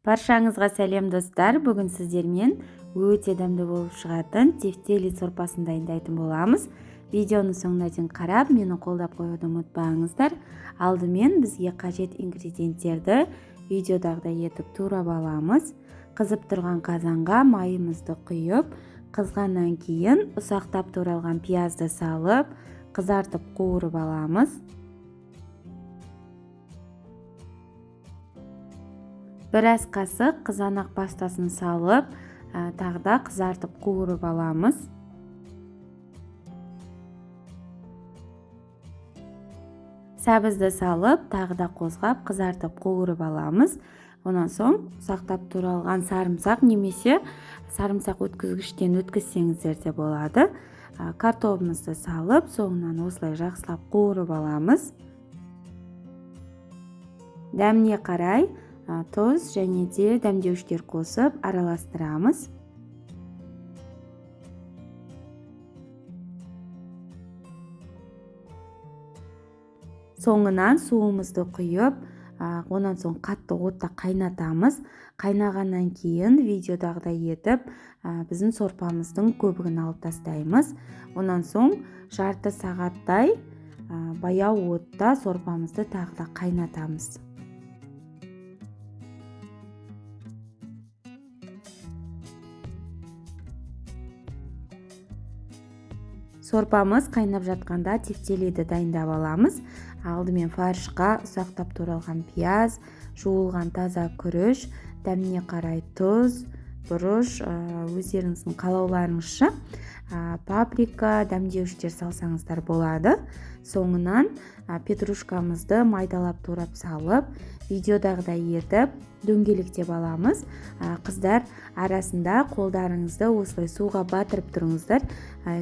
Баршаңызға сәлем, достар! Бүгін сіздермен өте дәмді болып шығатын тефтели сорпасын дайындайтын боламыз. Видеоны соңына дейін қарап, мені қолдап қоюды ұмытпаңыздар. Алдымен бізге қажет ингредиенттерді видеодағыдай етіп турап аламыз. Қызып тұрған қазанға майымызды құйып, қызғаннан кейін ұсақтап туралған пиязды салып, қызартып қуырып аламыз. Біраз қасық қызанақ пастасын салып, тағы да қызартып қуырып аламыз. Сәбізді салып, тағы да қозғап, қызартып қуырып аламыз. Онан соң ұсақтап туралған сарымсақ немесе сарымсақ өткізгіштен өткізсеңіздер де болады. Картобымызды салып, соңынан осылай жақсылап қуырып аламыз. Дәміне қарай тұз және де дәмдеуіштер қосып араластырамыз. Соңынан суымызды құйып, онан соң қатты отта қайнатамыз. Қайнағаннан кейін видеодағыдай етіп, біздің сорпамыздың көбігін алып тастаймыз. Онан соң жарты сағаттай баяу отта сорпамызды тағы да қайнатамыз. Сорпамыз қайнап жатқанда тефтелиді дайындап аламыз. Алдымен фаршқа ұсақтап туралған пияз, жуылған таза күріш, дәміне қарай тұз, бұрыш, өздеріңіздің қалауларыңызша, паприка, дәмдеуіштер салсаңыздар болады. Соңынан петрушкамызды майдалап турап салып, видеодағыдай етіп дөңгелектеп аламыз. Қыздар, арасында қолдарыңызды осылай суға батырып тұрыңыздар.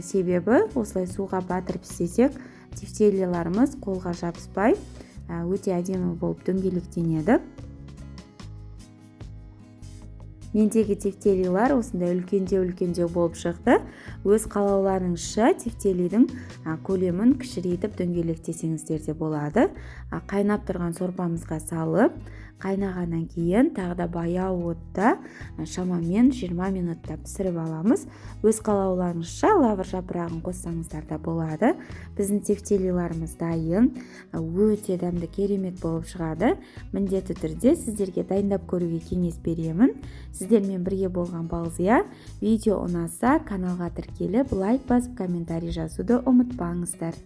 Себебі осылай суға батырып істесек, тефтелиларымыз қолға жабыспай, өте әдемі болып дөңгелектенеді. Мендегі тефтелилар осындай үлкендеу-үлкендеу болып шықты. Өз қалауларыңызша тефтелидің көлемін кішірейтіп дөңгелектесеңіздер де болады. Қайнап тұрған сорпамызға салып, қайнағаннан кейін тағы да баяу отта шамамен 20 минутта пісіріп аламыз. Өз қалауларыңызша лавр жапырағын қоссаңыздар да болады. Біздің тефтелиларымыз дайын, өте дәмді, керемет болып шығады. Міндетті түрде сіздерге дайындап көруге кеңес беремін. Сіздермен бірге болған Балзия. Видео ұнаса, каналға тіркеліп, лайк басып, комментарий жазуды ұмытпаңыздар.